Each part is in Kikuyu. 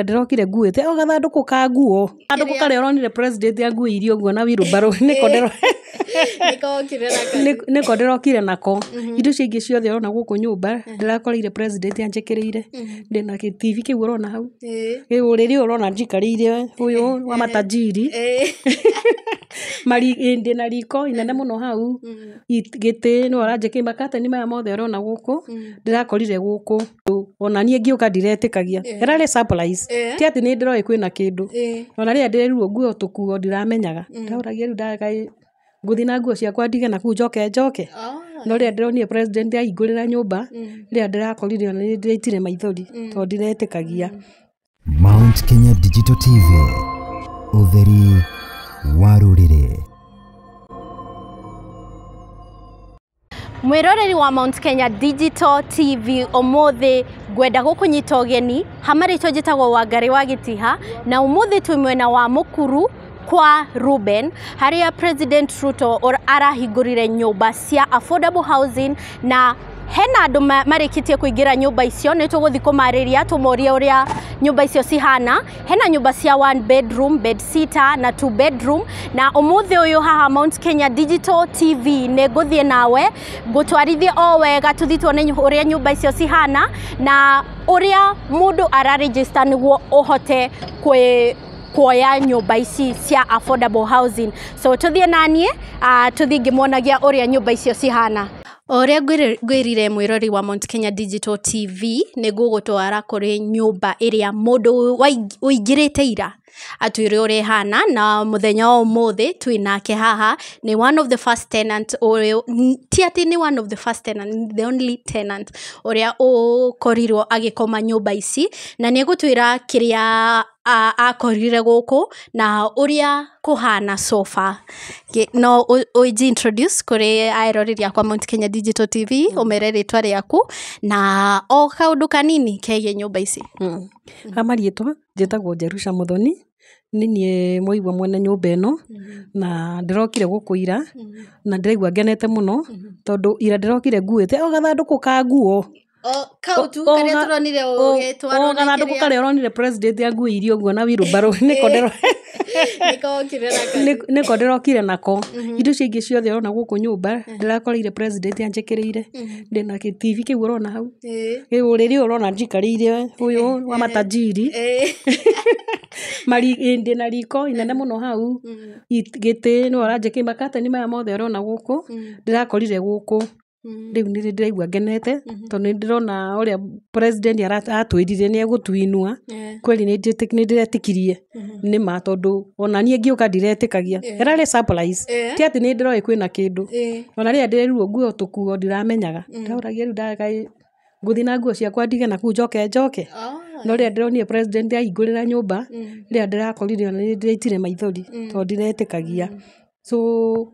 Ndĩrokire nguĩte o gathandũkũ ka nguo, gathandũkũ karĩa ũronire president anguĩire ũguo na wheelbarrow nĩko nĩko ndĩrokire nako. Indo icio ingĩ ciothe ũrona gũkũ nyũmba ndĩrakoreire president anjĩkĩrĩire. Ndĩna gĩ TV kĩu ũrona hau, ũrĩrĩ ũyũ ũrona njikarĩire ũyũ wa matajiri, ndĩna riko inene mũno hau, gĩtĩ nĩwe ũranjĩkĩrĩire, makateni maya mothe ũrona gũkũ ndĩrakorire gũkũ. Ona niĩ ngĩũka ndiretĩkagia, ĩrarĩ surprise, ti atĩ nĩ ndĩroĩ kwĩna kĩndũ. Ona rĩrĩa ndĩrerirwo ngue tũkuo ndiramenyaga, ndĩroragia rĩu kaĩ ngũthiĩ na nguo ciakwa ndige nakũu njoke njoke. No rĩrĩa ndĩronire president ahingũrĩra nyũmba, rĩrĩa ndĩrakorire ona nĩ ndĩraitire maithori tondũ ndiretĩkagia. Mount Kenya Digital TV, ũtheri wa rũrĩrĩ. Mwiroreri wa Mount Kenya Digital TV umuthi ngwenda gukunyita ugeni hamarĩtwo njĩtagwo Wangari wa Gĩtiha na umuthi twĩ mwena wa Mukuru kwa Ruben harĩa President Ruto arahingũrire nyũmba cia affordable housing na hena andũ marĩkĩtie kũingĩra nyũmba icio. Nĩ tũgũthiĩ kũmarĩria tũmorie ũrĩa nyũmba icio cihana. Hena nyũmba cia one bedroom, bed sitter na two bedroom, na ũmũthĩ ũyũ haha Mount Kenya Digital TV nĩ ngũthiĩ nawe ngũtwarithie o wega tũthiĩ tuone ũrĩa nyũmba icio cihana na ũrĩa mũndũ araregister nĩguo ũhote kuoya nyũmba ici cia affordable housing. So tũthiĩ naniĩ, tũthiĩ ngĩmuonagia ũrĩa nyũmba icio cihana. O ũrĩa ngwĩrire mwĩrori wa Mount Kenya Digital TV nĩ ngũgũtwara kũrĩ nyũmba ĩrĩa mũndũ ũingĩrĩte ira atwĩre ũrĩa ĩhana, na mũthenya wa ũmũthĩ twĩ nake haha. Nĩ one of the first tenant, ti atĩ nĩ one of the first tenant, the only tenant ũrĩa ũkorirwo agĩkoma nyũmba ici, na nĩ egũtwĩra kĩrĩa akorire gũkũ na ũrĩa kũhana so far. No ũnji introduce kũrĩ aeroreri akwa Mount Kenya Digital TV, ũmere rĩtwa rĩaku na o kaũndũ kanini kegiĩ nyũmba ici. Ha marĩtwa njĩtagwo Jerusha Muthoni, nĩ niĩ mũigua mwene nyũmba ĩno, na ndĩrokire gũkũ ira na ndĩraigua ngenete mũno tondũ ira ndĩrokire nguĩte o gathandũkũ ka nguo. Kau tu karĩa tũronire ũgĩtwarwo O gathandũkũ karĩa ũronire president anguĩire ũguo na wheelbarrow nĩko ndĩrokire nako. Indo icio ingĩ ciothe ũrona gũkũ nyũmba ndĩrakoreire president anjĩkĩrĩire. Ndĩna gĩ TV kĩu ũrona hau, ũrĩrĩ ũyũ ũrona njikarĩire ũyũ wa matajiri, ndĩna riko inene mũno hau, gĩtĩ nĩwe ũranjĩkĩrĩire, makateni maya mothe ũrona gũkũ ndĩrakorire gũkũ. Rĩu nĩ ndĩraigua ngenete tondũ nĩ ndĩrona ũrĩa president atwĩrire nĩ egũtuinua. Kweli nĩ ndĩretĩkirie nĩ ma, tondũ ona niĩ ngĩũka ndiretĩkagia, ĩrarĩ surprise, ti atĩ nĩ ndĩroĩ kwĩna kĩndũ. Ona rĩrĩa ndĩrerirwo ngue tũkuo ndiramenyaga, ndĩroragia rĩu kaĩ ngũthiĩ na nguo ciakwa ndige nakũu njoke njoke. No rĩrĩa ndĩronire president ahingũrĩra nyũmba, rĩrĩa ndĩrakorire ona nĩ ndĩraitire maithori tondũ ndiretĩkagia. So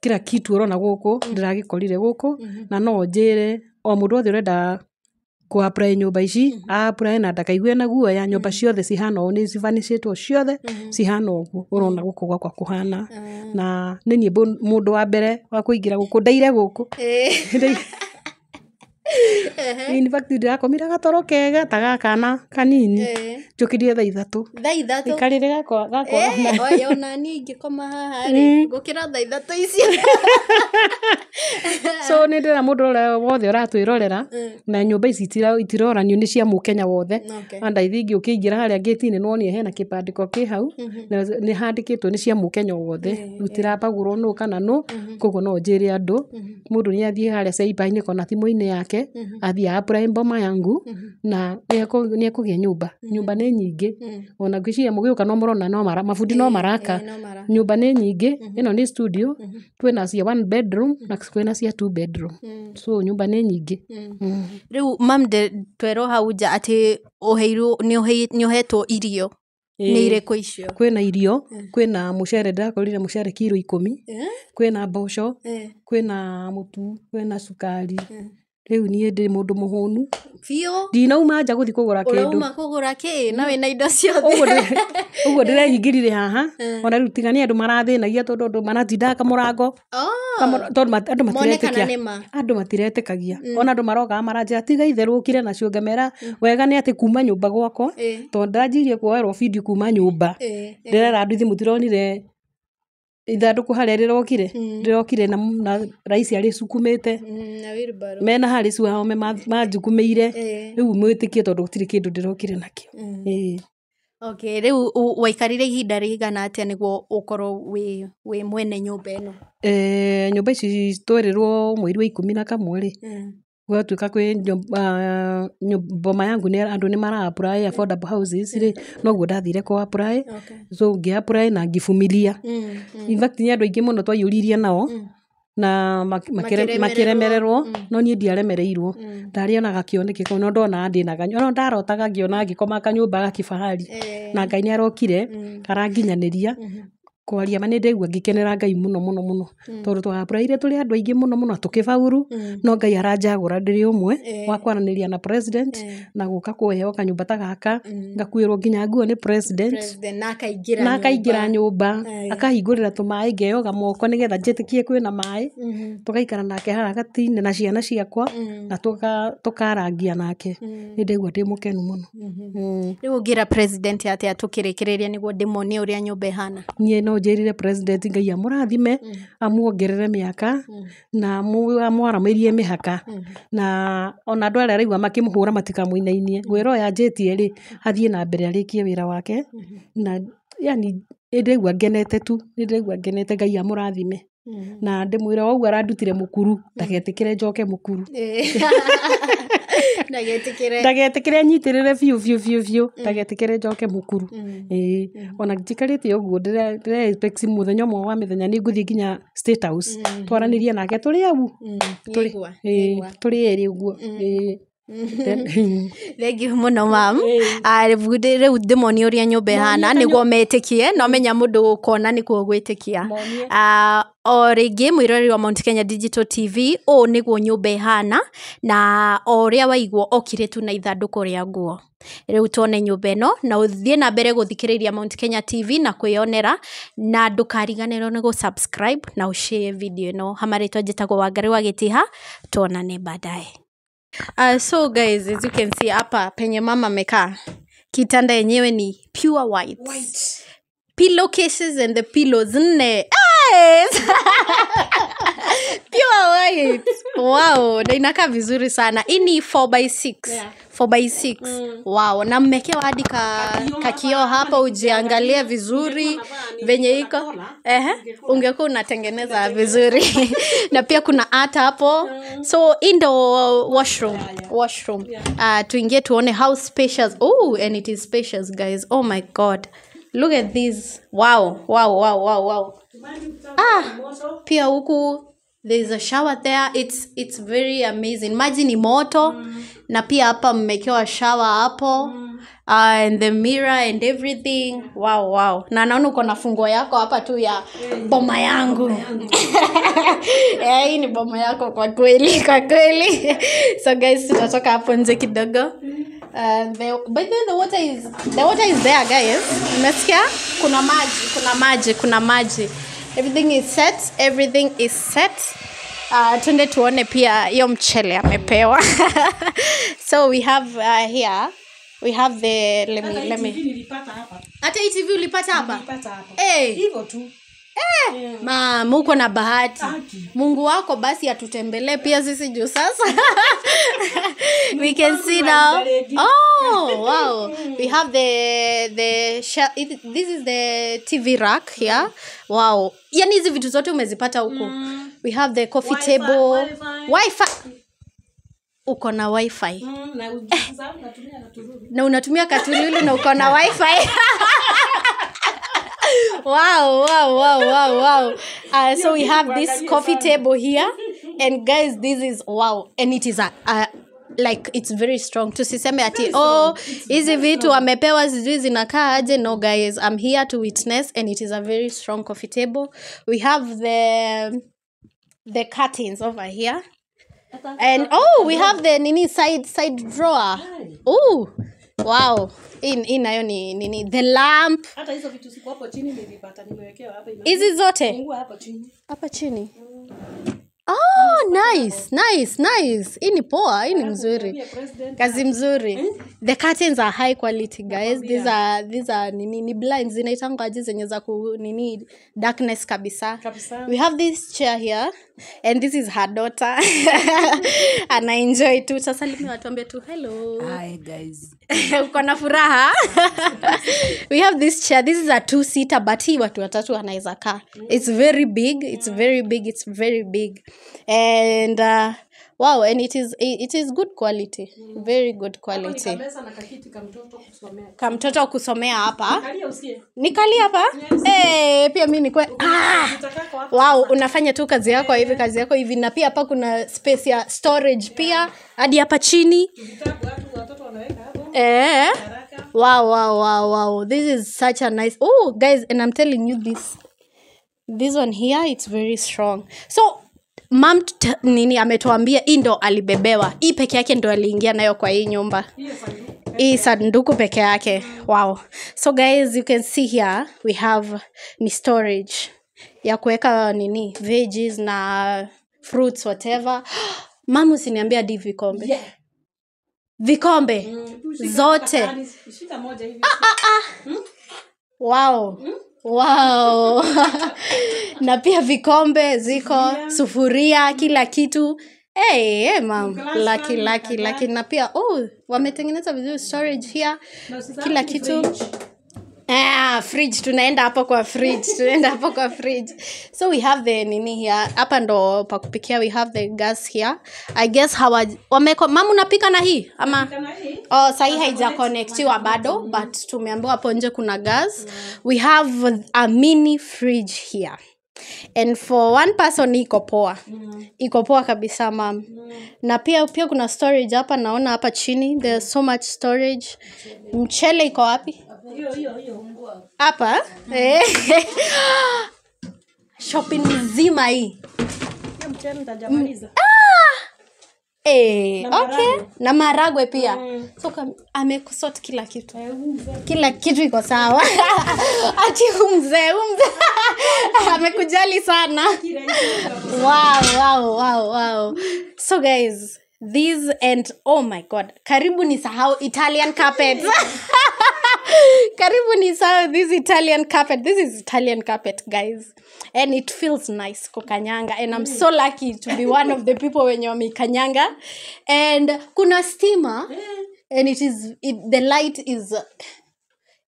kila kitu ũrona gũkũ ndĩragĩkorire gũkũ, na no njĩre o mũndũ wothe ũrenda kũ apply nyũmba ici a apply na ndakaigue na guoya. Nyũmba ciothe cihana ũũ, nĩ cibanicĩtwo ciothe cihana ũguo ũrona gũkũ gwakwa kũhana, na nĩ niĩ mũndũ wa mbere wa kũingĩra gũkũ, ndaire gũkũ. In fact ndĩrakomire gatoro kega ta ga kana kanini, njũkĩrire thaa 3. Thaa 3? Karĩrĩ gakwa. Ona niĩ ingĩkoma haha rĩ, ngũkĩra thaa 3 icio. So nĩ ndĩrera mũndũ ũrĩa wothe ũratwĩrorera, na nyũmba ici itiroranio nĩ cia mũkenya wothe. And I think ũkĩingĩra harĩa gate-inĩ nĩwonire hena kĩbandĩko kĩ hau, nĩ handĩkĩtwo nĩ cia mũkenya wothe, gũtirabagũrwo nũ kana nũ. Koguo no njĩre andũ, mũndũ nĩ athiĩ harĩa cyber-inĩ kana thimũ-inĩ yake, athiĩ a apply Boma Yangu na nĩ ekũgĩa nyũmba. Nyũmba nĩ nyingĩ, ona ngwĩciria mũgĩũka no mũrona no mabundi no maraka. Nyũmba nĩ nyingĩ, ĩno nĩ studio, kwĩna cia one bedroom na kwĩna cia two bedroom, so nyũmba nĩ nyingĩ. Rĩu mam, twerwo hau nja atĩ ũheirwo nĩ ũhetwo irio, nĩ irĩkũ icio? Kwĩna irio, kwĩna mũcere, ndĩrakorire mũcere kiro 10, kwĩna mboco, kwĩna mũtu, kwĩna cukari. Rĩu niĩ ndĩ mũndũ mũhũnu. Biũ. Ndinauma nja gũthiĩ kũgũra kĩndũ. Ũrauma kũgũra kĩ na wĩna indo ciothe. Ũguo ndĩrehingĩrire haha. Ona rĩu tiga nĩ andũ marathĩnagia tondũ andũ maratindaga kamũrango. Tondũ andũ matiretĩkia. Andũ matiretĩkagia. Ona andũ marokaga maranjĩra tiga itherũ ũkire nacio, ngamera wega nĩ atĩ kuma nyũmba gwakwa, tondũ ndĩranjirie kuoerwo video kuma nyũmba. Ndĩrera andũ ithuĩ mũtironire ithandũkũ harĩa rĩrokire, rĩrokire na rais arĩcukumĩte. Mena harĩ cuahome manjukumĩire. Rĩu mwĩtĩkie tondũ gũtirĩ kĩndũ ndĩrokire nakĩo. Okay, rĩu waikarire ihinda rĩigana atĩa nĩguo ũkorwo wĩ mwene nyũmba ĩno? Nyũmba ici twerirwo mweri wa 11 rĩ, gwatuĩka kwĩ boma yangu nĩ andũ nĩ mara apply affordable houses rĩ, noguo ndathire kũ apply. So ngĩ apply na ngĩbumilia. In fact nĩ andũ aingĩ mũno twaiyũririe nao na makĩremererwo, no niĩ ndiaremereirwo. Ndarĩ ona gakĩoneki kau, no ndonaga ndĩna kanyũmba, ona ndarotaga ngĩona ngĩkoma kanyũmba ga kifahari. Na Ngai nĩ arokire aranginyanĩria. Kwaria ma nĩ ndĩraigua ngĩkenera Ngai mũno mũno mũno, tondũ twa apply-ire tũrĩ andũ aingĩ mũno mũno tũkĩbauru, no Ngai aranjagũra ndĩrĩ ũmwe wa kwaranĩria na president na gũka kũheo kanyũmba ta gaka, ngakuĩrwo nginya nguo nĩ president na akaingĩra nyũmba, akahingũrĩra tũmaĩ ngeyoga moko nĩgetha njĩtĩkie kwĩna maĩ, tũgaikara nake haha gatine na ciana ciakwa na tũkarangia nake. Nĩ ndaigua ndĩ mũkenu mũno. Rĩu ũngĩra president atĩa tũkĩrĩkĩrĩria nĩguo ndĩmuonie ũrĩa nyũmba ĩhana? Niĩ no njĩrire president Ngai amũrathime, amuongerere mĩaka na amwaramĩrie mĩhaka, na ona andũ arĩa araigua makĩmũhũra matikamũinainie. Wĩra ũyũ anjĩtie rĩ, athiĩ na mbere arĩkie wĩra wake, na yani nĩ ndĩraigua ngenete tu, nĩ ndĩraigua ngenete. Ngai amũrathime. Na ndĩmwĩre o ũguo arandutire mũkuru, ndagetĩkĩre njoke mũkuru. Ndagetĩkĩre nyitĩrĩre biũ biũ biũ biũ, ndagetĩkĩre njoke mũkuru. Ona njikarĩte ũguo ndĩre expect mũthenya ũmwe wa mĩthenya nĩ ngũthiĩ nginya State House, twaranĩrie nake tũrĩ au, tũrĩ erĩ ũguo. Thank you mũno mam. Rĩu ndĩmonie ũrĩa nyũmba ĩhana nĩguo metĩkie, no menya mũndũ ũkona nĩkuo gwĩtĩkia. O rĩngĩ mwĩroreri wa Mount Kenya Digital TV, ũũ nĩguo nyũmba ĩhana, na o ũrĩa waigua okire tu na ithandũkũ rĩa nguo. Rĩu tuone nyũmba ĩno na ũthiĩ na mbere gũthikĩrĩria Mount Kenya TV na kwĩyonera, na ndũkariganĩrwo nĩ gũ-subscribe na ũshare video ĩno. Hamarĩtwa njĩtagwo Wangari wa Gĩtiha, tuonane baadaye. So guys, as you can see hapa penye mama amekaa, kitanda yenyewe ni pure white. Pillowcases and the pillows nne. Yes! Pure white. Wow, na inakaa vizuri sana. Hii ni 4x6. 4x6. Wow, na mmekewa hadi kakioo hapa ujiangalie vizuri venye iko. Ungekuwa unatengeneza vizuri. Na pia kuna ata hapo. So hii ndo washroom. Washroom. Tuingie tuone how spacious. Oh, and it is spacious guys. Oh my god. Look at this. Wow, wow, wow, wow, wow. Pia huku there is a shower there. It's very amazing. Maji ni moto. Na pia hapa mmekewa shower hapo. And the mirror and everything. Wow, wow. Na naona uko na funguo yako hapa tu ya boma yangu. Hii ni boma yako kwa kweli, kwa kweli. So guys, tutatoka hapo nje kidogo. By the way, the water is there guys. Umesikia? Kuna maji, kuna maji, kuna maji. Everything is set, everything is set. Tuende tuone pia hiyo mchele amepewa. So we have here we have the let me. Hata hii TV ulipata hapa? Hivyo tu. Ma, uko na bahati. Mungu wako basi atutembelee pia sisi juu sasa. We can see now. Oh, wow. We have the this is the TV rack here. Wow. Yani hizi vitu zote umezipata huko. We have the coffee table. Wi-Fi. Uko na Wi-Fi. Na unatumia katululu na uko na Wi-Fi. Wow, wow, wow, wow, wow. So we have this coffee table here. And guys, this is wow. And it is a like it's very strong. Tusiseme ati oh hizi vitu amepewa sijui zinakaa aje. No guys, I'm here to witness, and it is a very strong coffee table. We have the curtains over here. And oh, we have the nini side drawer. Oh, wow. Hii nayo ni nini, the lamp. Hata hizo vitu ziko hapo chini nilipata, nimewekewa hapa. Hizi zote Fungua hapo chini. Hapa chini. Oh, nice, nice, nice. Hii ni poa, hii ni mzuri. Kazi mzuri. The curtains are high quality, guys. These are nini, ni blinds zinaitangwa aje zenye za ku nini, darkness kabisa. Kabisa. We have this chair here and this is her daughter. Ana enjoy tu. Sasa limi watuambie tu hello. Hi guys. Uko na furaha. We have this chair. This is a two seater, but hii watu watatu wanaweza kaa. It's very big, it's very big, it's very big. And wow, and it is good quality, very good quality. Meza na kakiti kamtoto kusomea. Kamtoto kusomea hapa. Kalia usikie. Nikalie hapa. Eh, pia mi nikwe, ah! Utakako hapa. Wow, unafanya tu kazi yako hivi, kazi yako hivi. Na pia hapa kuna space ya storage pia, hadi hapa chini. Vitabu watu watoto wanaweka hapo. Eh. Haraka. Wow. This is such a nice. Oh, guys, and I'm telling you this. This one here, it's very strong. So, mam nini ametuambia hii ndo alibebewa. Hii peke yake ndo aliingia nayo kwa hii nyumba. Hiyo sanduku. Hii sanduku peke yake. Wow. So guys, you can see here we have ni storage ya kuweka nini, veggies na fruits, whatever. Mama, usiniambia hadi vikombe. Yeah. Vikombe Shika zote. sahani, shika moja hivi. Wow. Na pia vikombe ziko, sufuria, kila kitu. Hey, hey, mam. Glass Lucky, pan, lucky, lucky. Na pia, oh, wametengeneza vizuri storage here. Na usisahau Kila ni kitu. fridge. Ah, fridge, tunaenda hapo kwa fridge, tunaenda hapo kwa fridge. So we have the nini here, hapa ndo pa kupikia. We have the gas here. I guess hawa wameko. Mama, unapika na hii ama? Kana hii. Oh, sahii haijakonektiwa bado, but tumeambiwa hapo nje kuna gas. We have a mini fridge here. And for one person iko poa. Iko poa kabisa, mam. Na pia kuna storage hapa, naona hapa chini there's so much storage. Mchele iko wapi? Hiyo hiyo hiyo. Hapa. Eh. Shopping mzima hii. Hiyo mchele nitajamaliza. Eh, Na okay. maragwe. Na maragwe pia. So amekusort kila kitu. Kila kitu iko sawa. Ati huyu mzee amekujali sana. Wow. So guys, these and oh my God, karibu nisahau Italian carpet. Karibu nisahau this Italian carpet. This is Italian carpet, guys. And it feels nice kukanyanga, and I'm so lucky to be one of the people wenye wameikanyanga. And kuna stima and it is it, the light is,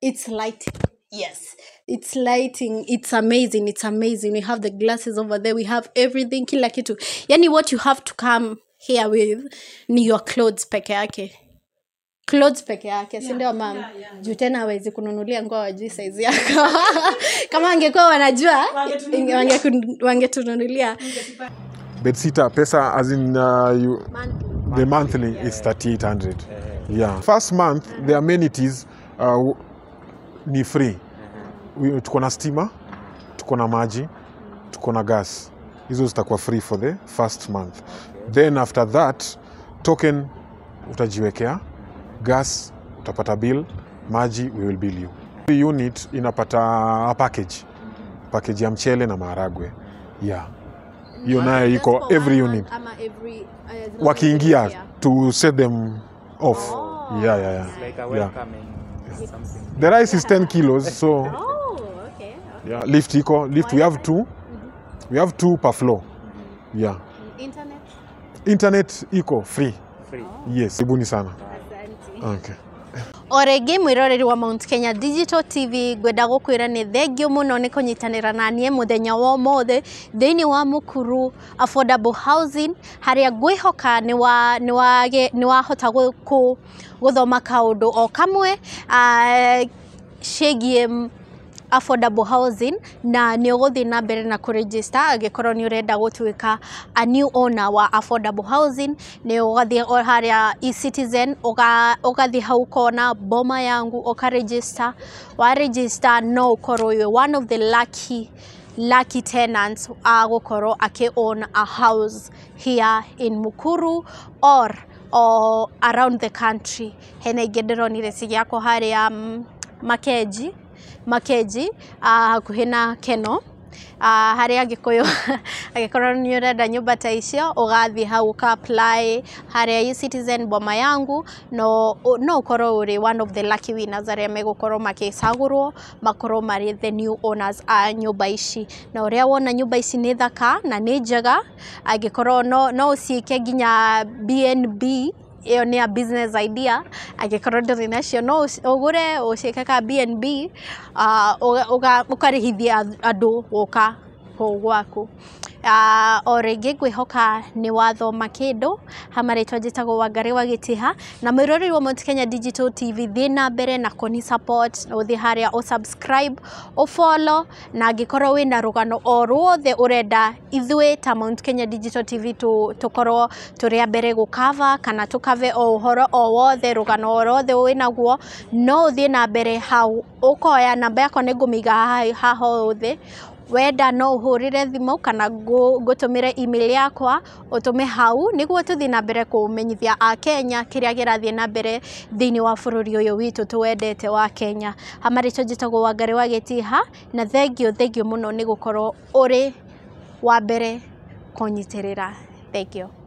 it's lighting. Yes, it's lighting. It's amazing, it's amazing. We have the glasses over there, we have everything, kila kitu. Yani what you have to come here with ni your clothes peke yake, clothes peke yake, si ndio, mam? Yeah. Juu tena hawezi kununulia nguo, wajui size yako. Kama wangekuwa wanajua, wangetununulia. Bedsitter pesa, as in you, the monthly is 3800. Yeah, first month the amenities ni free. Tuko na stima, tuko na maji, tuko na gas. Hizo zitakuwa free for the first month. Then after that, token utajiwekea, gas utapata bill, maji we will bill you. Every unit inapata a package ya mchele na maharagwe. Yeah, hiyo nayo iko every unit wakiingia, to set them off. Yeah. It's like a welcoming something. The rice is 10 kilos, so Oh, okay. yeah, lift iko. Lift we have two, we have two per floor. Yeah. Internet? Internet iko free. Free. Yes, karibuni sana. Asante. Okay. O rĩngĩ, mwĩroreri wa Mount Kenya Digital TV, ngwenda gũkwĩra nĩ thengio mũno nĩ kũnyitanĩra na niĩ mũthenya wa ũmũthĩ thĩinĩ wa Mukuru Affordable Housing, harĩa ngwĩhoka nĩ wahota gũthoma kaũndũ o kamwe ciĩgiĩ affordable housing, na nĩ ũgũthiĩ na mbere na kũregister angĩkorwo nĩ ũrenda gũtuĩka a new owner wa affordable housing. Nĩ ũgathiĩ o harĩa eCitizen, ũgathiĩ hau ũkona Boma Yangu, ũkaregister. Wa register, no ũkorwo wĩ one of the lucky lucky tenants a gũkorwo akĩ own a house here in Mukuru or around the country. Hena ingĩ ndĩronire cigĩakwo harĩa Makenji, hakuhĩ na Keno, harĩa Gĩkũyũ. Angĩkorwo nĩ ũrenda nyũmba ta icio, ũgathiĩ hau ũka apply harĩa eCitizen Boma Yangu, no ũkorwo ũrĩ one of the lucky winners arĩa megũkorwo magĩcagũrwo makorwo marĩ the new owners a nyũmba ici. Na ũrĩa wona, nyũmba ici nĩ thaka na nĩ njega. Angĩkorwo no ũciĩke nginya BNB, ĩyo nĩ ya business idea. Angĩkorwo ndũrĩ nacio, no ũgũre ũciĩke ka BNB, ũkarĩhithia andũ gũka kũu gwaku. O rĩngĩ ngwĩhoka nĩ wathoma kĩndũ. Hamarĩtwa njĩtagwo Wangarĩ wa Gĩtiha, na mwĩroreri wa Mount Kenya Digital TV, thiĩ na mbere na kũni support, ũthiĩ harĩa ũsubscribe, ũfollow, na angĩkorwo wĩna rũgano o ruothe ũrenda ithuĩ ta Mount Kenya Digital TV tũkorwo tũrĩ a mbere gũkava kana tũkave o ũhoro o wothe, rũgano o rwothe wĩnaguo, no ũthiĩ na mbere hau ũkoya namba yakwa, nĩ ngũmĩiga haha ũthĩ. Wenda no ũhũrĩre thimũ kana ngũtũmĩre email yakwa, ũtũme hau nĩguo tũthiĩ na mbere kũmenyithia Akenya kĩrĩa kĩrathiĩ na mbere thĩinĩ wa bũrũri ũyũ witũ tũwendete wa Kenya. Hamarĩtwa njĩtagwo Wangarĩ wa Gĩtiha, na thengio, thengio mũno nĩ gũkorwo ũrĩ wa mbere kũnyitĩrĩra. Thengio.